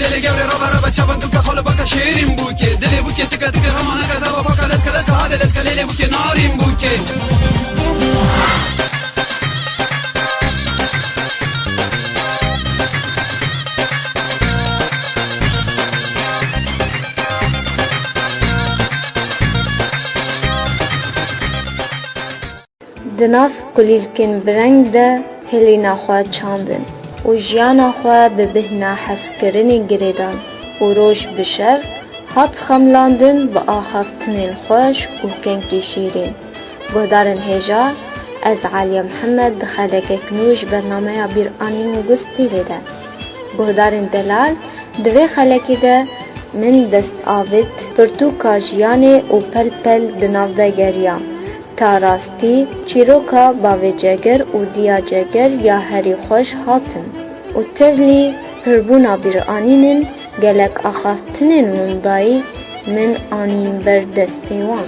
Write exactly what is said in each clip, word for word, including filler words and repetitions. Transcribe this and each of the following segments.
Lê gevrê raba raba çapak dûke xwe li baka şêrîn bûke. Dilê bûke tika tika hema neke zava paka leska leska hade leska lêlê bûke narîn bûke. Di nav kulîlkên bi reng de hêlîna xwe çandin û jiyana xwe bi bêhna hezkirinê girêdan û roj bi şev hat xemilandin bi axaftinên xweş û kengkî şîrîn. Guhdarên hêja, ez Aliye Mihemed di xelekek nû ji bernameya Bîranîn Gustîlê de. Guhdarên delal, di vê xelekê de min dest avêt pirtûka jiyanê û pel pel di nav de geriya. Ta rastî çîroka bavê Ceger û diya Ceger ya herî xweş hatin û tevlî pirbûna Bîranînên gelek axaftinên windayî min anîn ber destê wan.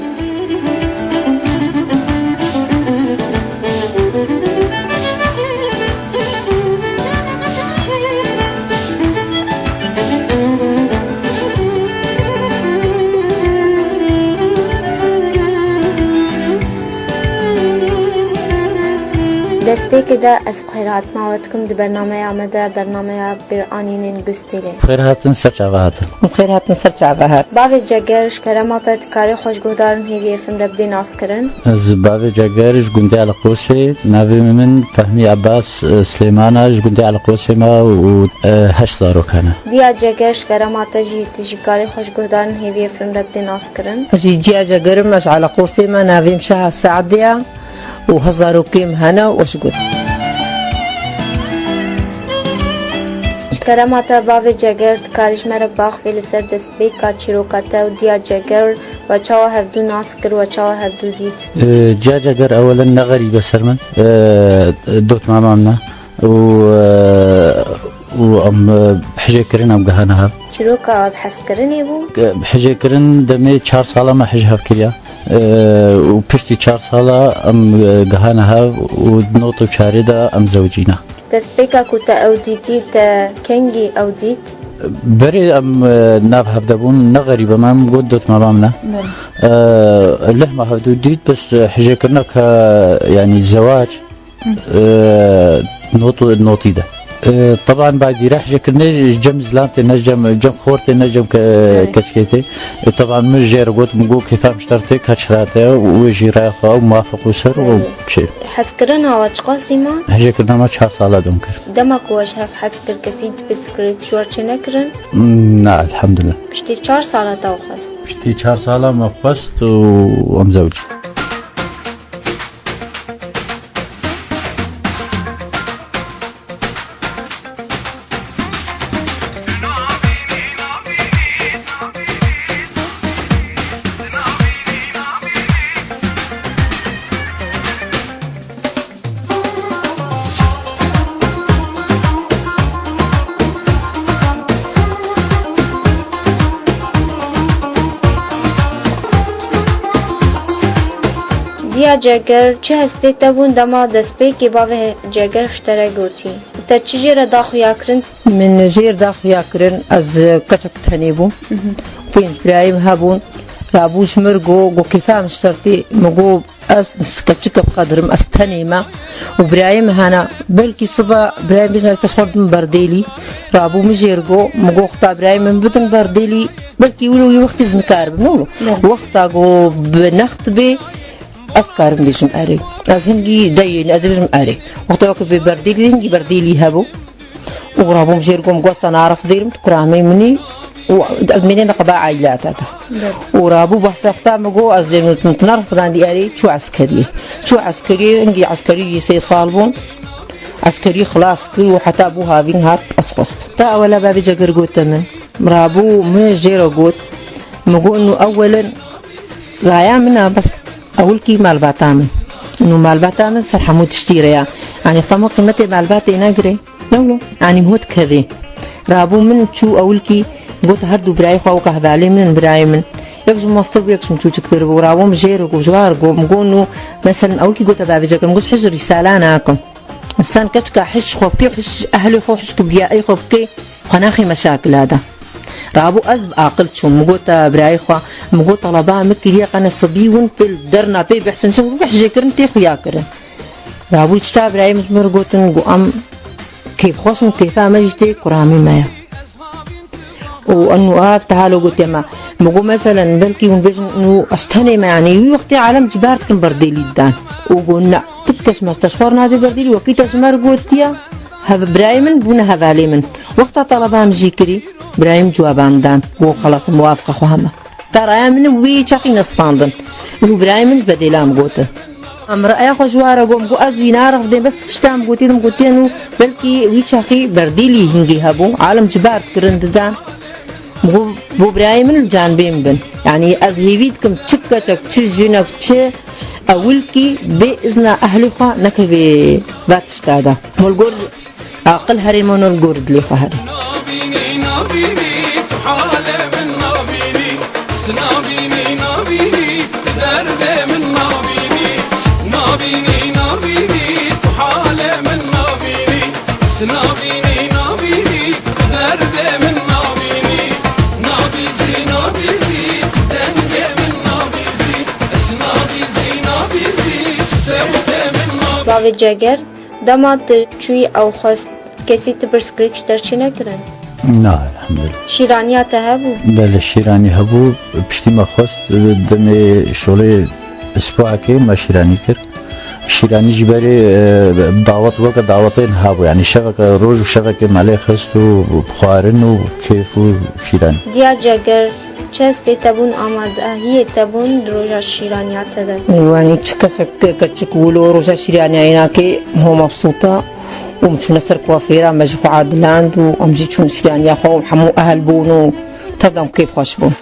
Destpêkê de ez xêrhatina we dikim di bernameya me de, bernameya Bîranînên Gustîlê. Xêr hatin, ser çava hatin. Xêr hatin, ser çava hat. Bavê Ceger, ji kerema te dikarî xwe ji guhdarên Hêviyê F M re bidî naskirin? Ez bavê Ceger ji gundê Eleqosê, navê min Fehmî Abbas, e, Silêman e, ji gundê Eleqosê me û, e, heşt zarok hene. Diya Ceger, ji kerema te jî tu jî karî xwe ji guhdarên Hêviyê F M re bidî naskirin? Ez jî Diya Ceger im, ez ji Eleqosê me, navê min Şaha Seediye. û hezarokê min hene û ez got. Ji kerema te bavê Ceger, dikarî ji me re biaxivî li ser destpêka çîroka te û Diya Ceger, we çawa hevdû nas kir, we çawa hevdû dît? Ee, Diya Ceger ewelen ne xerîb e ser min. Ee, dotmama min e. Û, ee, û em, ee, hijê kirin em gihane hev. Çîroka bi hezkirinê bû? Bi hijê kirin demê çar sala me hij hev kiriya. Ee, û piştî çar sala em, ee, gihane hev û di nod û çarê de em zewicîne. Destpêka ku te ew dîtî, te kengî ew dît? Berê em, ee, nav hev de bûn, ne xerîb e, em got dotmama min e. Ee, leh me hevdû dît, bes, ee, hijêkirina ke, yanî zewac, Ee, not, notî de. Ee, teban badîre hijêkirinê ji cem zilan tê, ne cem, cem xor tê, ne cem ke-, Evet. Keçikê tê. Ee, teban min jê re got, min got kêfa min ji te re tê, ka çira te, û wê jî raya xwe û mafeq û ser û Evet. Çi. Hezkirina we çiqasî ma? Hijêkirina me çar sala dom kir. Dema ku we ji hev hez kir, kesî dipirsikirê, ji we re çê nekirin? Hmm, na, elhamdulillah. Piştî çar sala te xwest? Piştî çar sala me xwest û em zewicî. Diya Ceger, çi hestê te bûn dema destpêkê bavê Ceger ji te re gotî? Te çi jê re da xuya kirin? Min jê re da xuya kirin, ez keçek tenê bûm. Mhm. Pênc birayê min hebûn. Rabû ji min re got, got kêfa min ji te re tê. Min got, ez keçik bi qedir im, ez tenê me. Û birayê min hene. Belkî siba birayê min bêjin ez te ji xwe re didim berdêlî. Rabû min jê re got, min got, wexta birayê min bidin berdêlî, belkî wilo wî wextî ez nikarim, ne wilo. Ne. Wexta got bi next bê, ez karim bêjim erê. Ez hingî deyê, ez bêjim erê. Wexta wek bê berdêlî, hingî berdêlî hebû. û rabûm jêr gom gosta narif dêrim tu kuramê minî û ez mênê de qeba aîlata de. Evet. Û rabû behsa xta min got ez ê min tu nerf dan diyarê çû eskeriyê. Çû eskeriyê, hingî eskerî jî sê sal bûn. Eskerî xilas kir û heta bû havîn hat ez xwest. Ta ewela bavê Cegir gote min. Rabû min jê re got. Min got nû ewelen raya min a bes. Ewilkî malbata min. Nû malbata min ser hemû tiştî re ya. Yanî, xwe qîmetê malbatê negirê. Ne wilo? Yanî, hût kevê. Rabû min çû ewilkî got her du birayê xwe weke hevalê min in, birayê min. Yek ji min mestir bû, yek ji min çûçiktir bû. Rabû min jê re got, ji wa re got, min got nû, meselem, ewilkî gote bavê Cegir, min got, hij rîsala nakim. Însan keçika hij xwe bike, hij ehlê xwe, hij kibriyayê xwe bike. Xwe naxê meşakila de. Rabû ez bi aqil çûm. Min got, "Birayê xwe," min got, "teleba min kiriye qene sibî win pê li derna pê bihsin." Çimkî hijêkirin tê xuya kirin. Rabû çita birayê min ji min re gotin, got, "Em kêfxweş in, kêfa me jî tê, kuramî me ye." Û enu ev tehalo gotiye me. Min got, "Meselen, belkî hûn bêjin, enu ez tenê me, yanî wî wextê alem cibar dikin berdêlî didan." Û got, "Na, tu keş me, te ji xwe re nadê berdêlî, wekî te ji me re gotiye, hev-, birayê min bûne hevalê min. Wexta teleba min jî kirî, birayê min ciwaban dan, got, xelas, muwafiqa xwe heme." Te raya min wî çaxî nestandin. Û birayê min ji bedêla min gotin. Em raya xwe ji wa re got, min got, "Ez wî narixdêm, bes tişta min gotiye, min gotiye nû belkî wî çaxî berdîlî hingî hebû, alem cibar dikirin didan." Min got, "Bo birayê min li canbê min bin. Yanî ez hêvî dikim çi keçek, çi jinek, çi ewilkî bê izna ehlê xwe nekevê va tişta de." Min li gor Aqil herê, mano li gor dilê xwe herê. Nabînî, nabînî, tu halê min nabînî. Tu nabînî, nabînî, tu derdê min nabînî. Nabînî, nabînî, tu halê min nabînî. Tu nabînî, nabînî, tu derdê min nabînî. Nabîzî, nabîzî, tu dengê min nabîzî. Tu nabîzî, nabîzî, tu sewtê min nabînî. Bavê Ceger, Dema tu çûyî ew xwest kesî tu pirsgirêk ji te re çi nekirin? Na, elhamdulillah. Şîraniya te hebû? Belê, şîranî hebû. Piştî me xwest, demê şolê isbuakê me şîranî kir. Şîranî ji berê, e, dawet weke dawetên hebû. Yanî şeveke, roj û şevekê me lê xist û xwarin û kêf û şîranî. Diya Ceger, Çi hestê te bûn, amadehiyê te bûn di roja şîraniya te de? Wanî çi kesek keçik wilo roja şîraniya înakê ho mebsûta û em çûne ser kuafêra me ji xwe adiland û em jî çûn şîraniya xwe û hemû ehil bûn û tevdem kêf xweş bûn.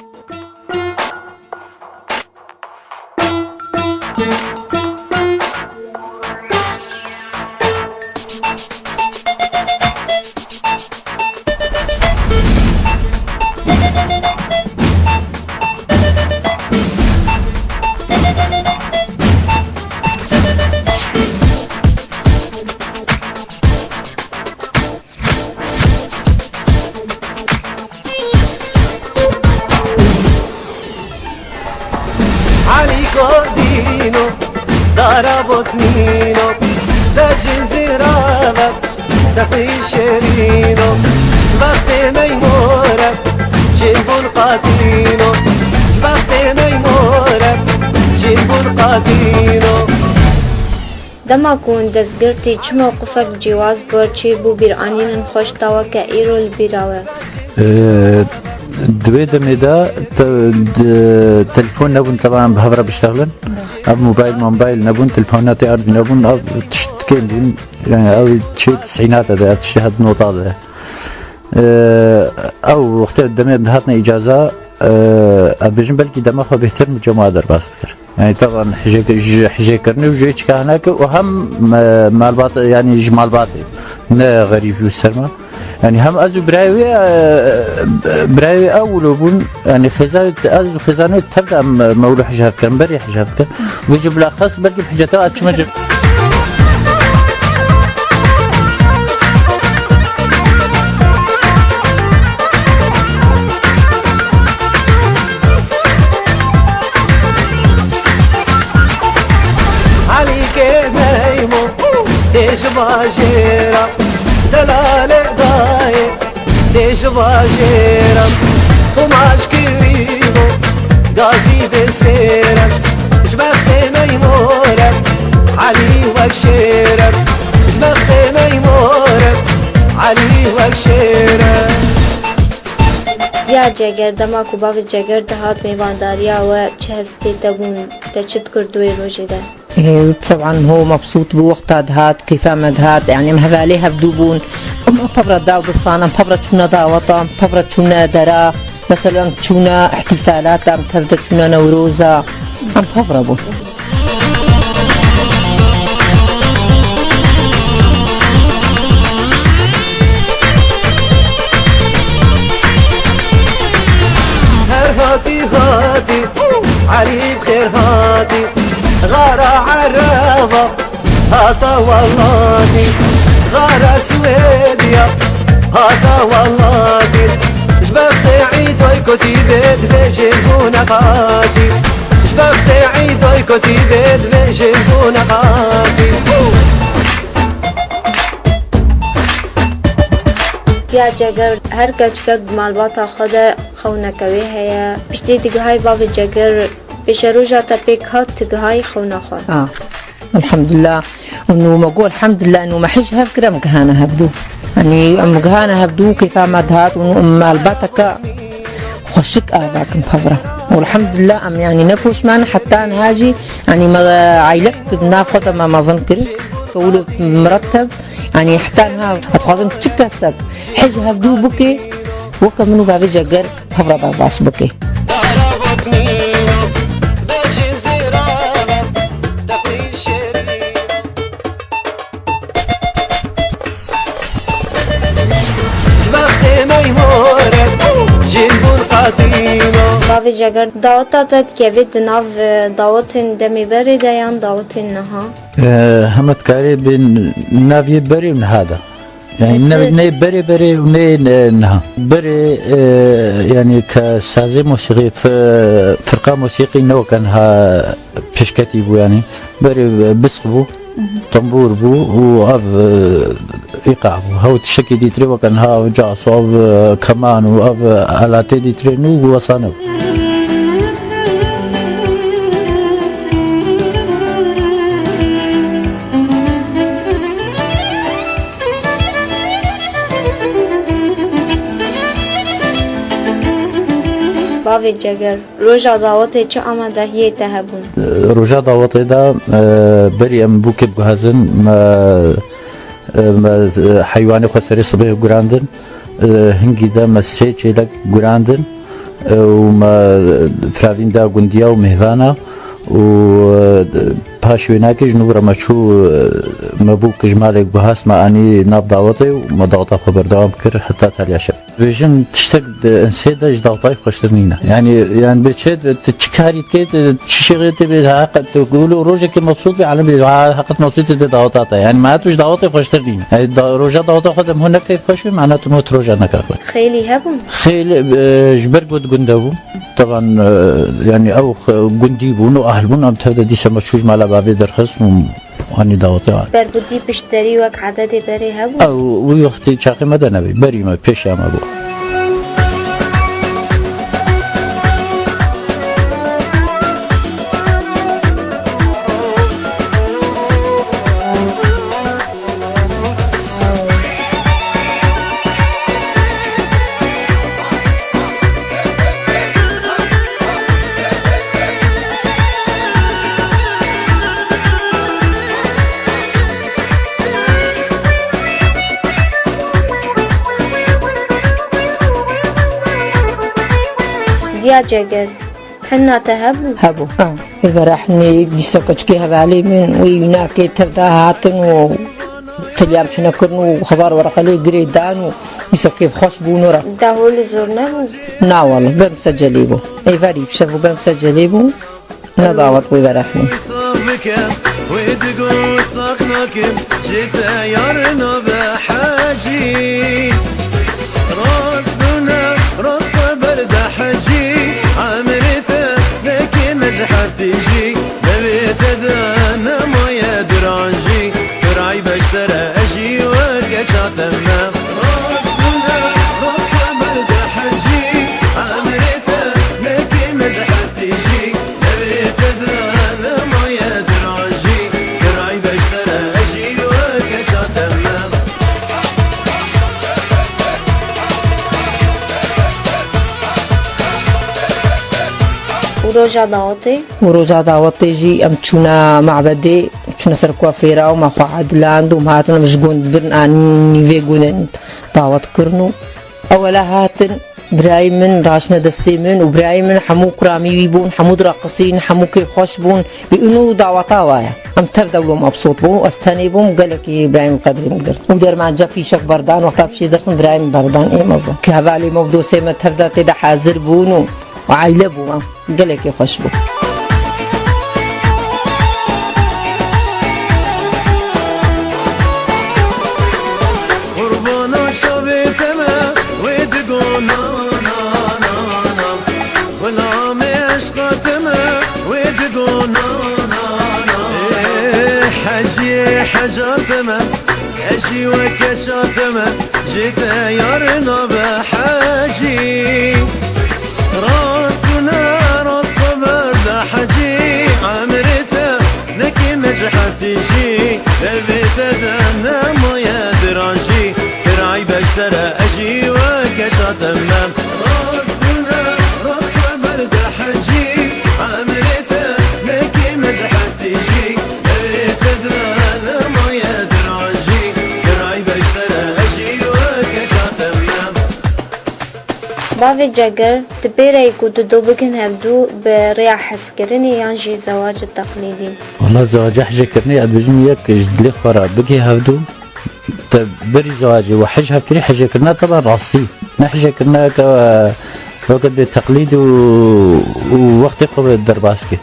Elî Godîno, dara botnîno, dercîn zîrave, dexî şêrîno, ji bextê meymore, jîn bûn qatîno, ji bextê meymore, jîn bûn qatîno. Dema ku hûn dest girtî, çi mewqifek cîwaz bi we çêbû, bîranînên xweş ta weke îro li bîra we? Ee, di wê demê de te-, de-, telefon nebûn, teva em bi hev re biştexilin. Ev mobayl mobayl nebûn, telefonatê erdî nebûn, ev tişt kêm bûn. Yani ew çê tisînate de, ev tiştê het nota de. Ee, ew wextê demê em dihatine îcaza, ee, ev bêjin belkî dema xwe bêhtir mi cema derbas dikir. Yani taban hijê-, ji hijêkirinê û jê çika hineke û hem, e, malbat, yani ji malbatê, ne xerîbî û serma. Yani hem ez û birayê wê, e, birayê wê ew wilo bûn, yani xêza, ez û xêzanê tev de em, e, mewlû hijab dikirin, berî hijab dikirin. Vê jî bilaxes belkî hiceta ez çime cem. Elîkê Meymo tê ji bajêra, delalê dayê tê ji bajêra. Qumaş kirîno gazî bê sêre, ji bextê Meymo re Elî wek şêre, ji bextê Meymo re Elî wek şêre. Ya Ceger, dema ku bavê Ceger dihat mêvandariya we, çi hestê te bûn, te çi dikir di wê rojê de? Ê, teban ho mebsût bû, wexta dihat, kêfa me dihat, yani em hevalê hevdû bûn. Em pevre da û distan, em pevre çûne daweta, em pevre çûne dera, mesela em çûne ihtifalata, em tevde çûne Newroza, em pevre bûn. Her hatî hatî, Elî bi xêr hatî. Xara Ereba hata welatî, xara Swêdiya Hata wallatî, ji bextê îdoy kotî bê dibêjin bûne qatî. Ji bextê îdoy kotî bê dibêjin bûne qatî. Diya Ceger, her keçikek di malbata xwe de xewneke wê heye. Piştî digihayî bavê Ceger, pêşeroja te pêk hat, tu gihayî xewna xwe. A, elhamdulillah. Û me got, elhamdulillah, û me hij hev kir, em gihane hevdû. Yanî em gihane hevdû, kêfa me dihat û em malbateke xweşik ava kin pevra. Û elhamdulillah, em yanî ne poşman, heta niha jî, yanî me aîlek di nav xwe de me mezin kir. Ke wilo miretteb, yanî heta niha ez dixwazim çi kesek hij hevdû bike, weke min û bavê Ceger. Hevra derbas bike. Bavê Ceger, daweta te dikeve di nav, e, dawetên demê berê de yan dawetên niha? E, heme dikarê bi nav yê berê û niha de. Yani ne, ne berê berê û ne, e, niha. Berê, e, yani ke sazê mosîqî, fi-, firqa mosîqî ne weke niha pêşketî bû yani. Berê, e, bisk bû, tembûr bû û ev, e, îqa bû. Hew tiştekî dîtirê weke niha ev cas û ev, e, keman û ev, e, alatê dîtirê nû wesa nebû. Bavê Ceger, roja dawetê çi amadehiyê te hebûn? Roja dawetê de, e, berî em bûkê biguhezin, me, e, me, e, heywanê xwe serê sibê gurandin. E, hingî de me sê çêlek gurandin, e, û me firavîn da gundiya û mêvana û, e, paş wê nakê ji nû re me çû, e, me bûk ji malê guhast me anî nav dawetê û me daweta xwe berdewam kir heta taliya şev. Dibêjin tiştek di insê de ji dawetayê xweştir nîne. Yani, yani bê çi, tu çi karî dikê, tu çi şêxê tê bê, ha, qet tu gulo rojekê mebsût bê, alem bê, ha, heqet mebsûtê de daweta te. Yani, mana tu ji dawetê xweştir nîne. Yani, da-, roja daweta xwe de min hûn ne keyf xweş bê, mana tu min hûn roja neka xweş. Xêlî hebûn? Xêlî, e, ji ber got gund hebû. Teban, e, yani ew xe-, gundî bûn û ahl bûn, em tev de dîsa me çû ji mala bavê derxist û anî dawetê. Berbûdî piştderî wek edetê berê hebû? Ew, wî wextê çaxê me de nebî, berî me, pêşiya me bû. Diya Ceger, hina te hebû? Hebû, ha. Ê vera hinê dîsa keçikê hevalê min û ê wînakê tev de hatin û teliya min hine kirin û hezar wereqe lê girê dan û dîsa kêfxweş bûn û re. Dehol û zor nebû? Na wele, bem secelê bû. Ê verî bi şev û bem secelê bû. Ne dawet wê verexnî. Wê digo sax nakim, ji te yar nabe hecî. Rast bûne, rast xwe berde hecî, emrê te nekê me ji heftê jî, devê te de nemaye diran jî, tu ray beştere ez jî weke çate me. Rast bûne, rast xwe berde hecî, emrê te nekê me ji heftê jî, devê te de nemaye diran jî, tu ray beştere ez jî weke çate me. Û roja dawetê? Û roja dawetê jî em çûne mabedê, çûne ser kuafêra û me xwe ediland û em hatin, em ji gund birin, anî nîvê gundên dawet kirin û ewela hatin birayê min raşne destê min û birayê min hemû kuramî wî bûn, hemû direqisîn, hemû kêfxweş bûn. Bi û nû daweta wa ye. Em tev de wilo mebsût bûn û ez tenê bûm, gelekî birayê min qedrê min girt. Û dermanca fîşek berdan, wexta piştî dersin birayê min berdan ê mezin. Ki hevalê me û dostê me tev de tê de hazir bûn û, û aîle bû em. Gelekî xweş bû. Qurbana şevê te Jî hejatime, ez jî weke şatime, ji te yar nabe hecî. Rast û ne rast xeber de hecî, emrê te nekê me ji heftî jî, devê te de nemaye diran jî, pir eyb e ji te re ez jî weke şatime. Rast û ne rast xeber de hecî, emrê te nekê me ji heftî jî, devê te de nemaye diran jî, pir eyb e ji te re ez jî weke şatime. Bavê Ceger, tu pê re yê ku tu do bikin hevdû bi rêya hezkirinê yan jî zewaca teqlîdî? Wala zewaca hijêkirinê ez dibêjim yek ji dilê xwe re bigihê hevdû. Te berî zewacê we hij hevkirî, hijêkirina teban rastî. Ne hijêkirineke, e, weke bê teqlîd û, û wextê xwe derbas ke.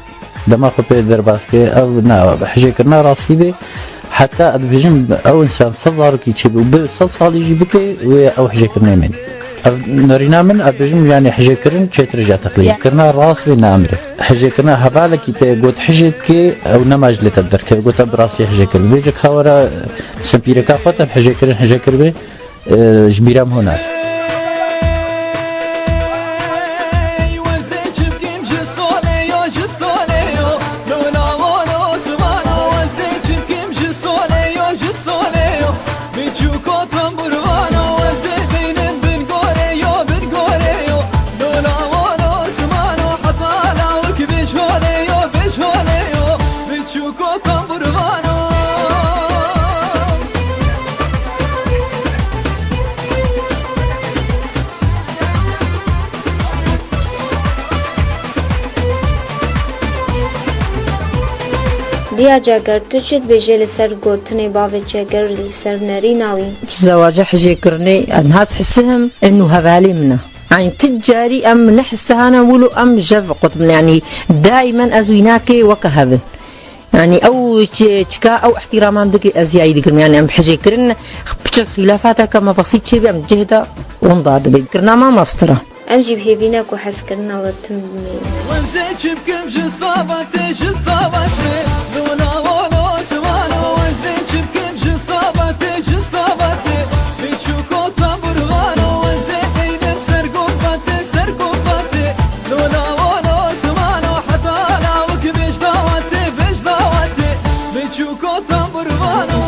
Dema xwe pê derbas ke, ev ne, hijêkirina rastî bê. Heta ez dibêjim, ew însan sed zarokî çêbe û bi sed salî jî bike, wê ew hijêkirinê mîne. Ev nerîna min, ez dibêjim, yanî hijêkirin çêtir ji teqlîd. Ya. Kirina rast bê ne emrê. Hijêkirina hevalekî te got hijê dike, ew nema ji lê te derkeve, got em bi rastî hijê kir. Vê jek hawara, mesela pîreka xwe te hijêkirin hijê kiribe, e, ji bîra min hona. Diya Ceger, tu çi dibêjê li ser gotinê bavê Ceger, li ser nerîna wî? Zewaca hijêkirinê, ez niha dihesihim, inu hevalê min e. Yanî ti carî em nehesihane wilo em jev qutbin. Yanî daimen ez wî nake weke hev in. Yanî ew çi-, çika ew îhtîraman dike ez yayî digirim. Yanî em hijêkirin, piçek xîlafateke me besît çêbe em cih de winda dibe. Kirina me mestir e. Em jî bi hêvî ne ku hezkirina we tim bimîne. Wezê çi bikim ji sabatê, ji sabatê. Lola wolo ziwano, wezê çi bikim ji sabatê, ji sabatê. Biçûko tamburvano, wezê deynim ser gubatê, ser gubatê. Lola wolo ziwano, heta lawik bêj dawatê, bêj dawatê. Biçûko tamburvano.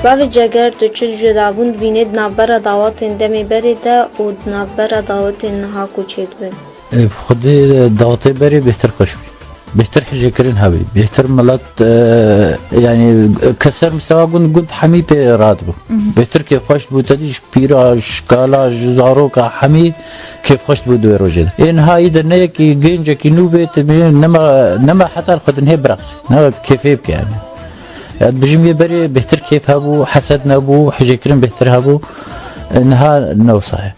Bavê Ceger, tu çi cudabûn dibînê di navbera dawetên demê berê de û di navbera dawetên niha ku çêdibin? E, bi xwedê dawetê berê bêhtir xweş bû. Bêhtir hijêkirin hebî. Bêhtir milet, e, yanî, ke ser mistewa gund, gund hemî pê radibû. Mhm. Bêhtir kêfxweş dibû, te dî ji pîra, ji kala, ji zaroka hemî kêfxweş dibû di wê rojê de. Ê niha î de ne yekî gencekî nû bê, tu bê nema, nema heta li xwe dinhê bireqsê. Ne kêfê bike yanî. Ez dibêjim yê berê bêhtir kêf hebû, hesed nebû, hijêkirin bêhtir hebû. Niha ne wisa ye.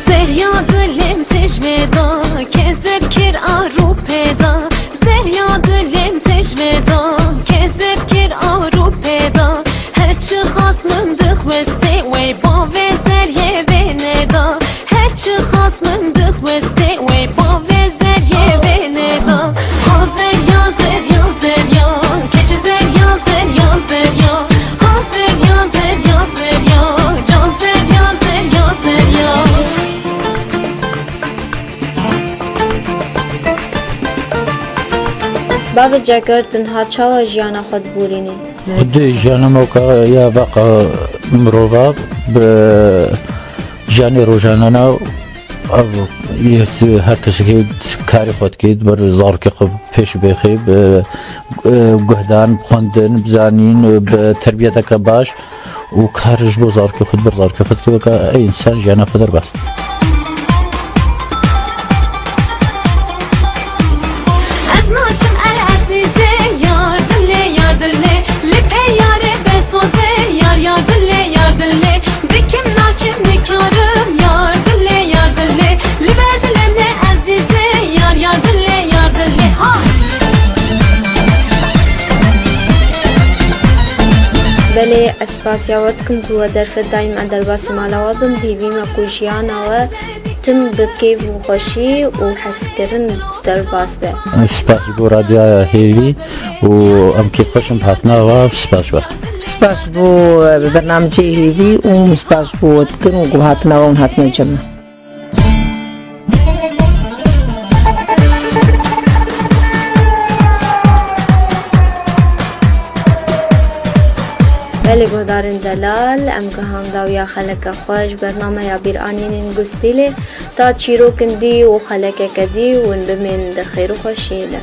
Zerya dilê min têj me da, ke zer kir a rû pê da. Zerya dilê min têj me da, ke zer kir a rû pê da. Her çi xas min dixwestê, wey bavê Zeryê vê neda. Her çi xas min dixwestê, wey bavê Zeryê vê neda. Ha Zerya, Zerya, Zerya, keçi Zerya, Zerya, Zerya. Ha Zerya, Zerya, Zerya, can Zerya, Zerya, Zerya. Bavê Ceger, tu niha çawa jiyana xwe diborînî? Xwedê jiyana me weka ya veqa mirova bi jiyanê rojane ne. Ev yek, her kesekê karê xwe dike, di ber zarokê xwe pêş bêxê, bi, e, guhdan, bi xwendin, bi zanîn, bi terbiyeteke baş û kar ji bo zarokê xwe, di ber zarokê xwe dike, weke ey însan jiyana xwe derbas. Ez naçim el ezîzê, yar dilê, yar dilê, li pê yarê bê sozê, yar, yar dilê, yar dilê, dikim nakim nikarim. Ez spasiya we dikim ku we derfet dayîm em derbasî mala we bin, bi hêvî me ku jiyana we tim bi kêf û xweşî û hezkirin derbas be. Spas ji bo Radyoya Hêvî û em kêfxweş in bi hatina we. Spas ji we. Spas bo, e, bernamecê Hêvî û spas ji bo we dikin û ku hatina we hûn hatine cem me. Belê guhdarên delal, em gihan dawiya xeleke xwe ji bernameya bîranînên Gustîlê. Ta çîrokin dî û xelekeke dî hûn bimên di xêr û xweşiyê de.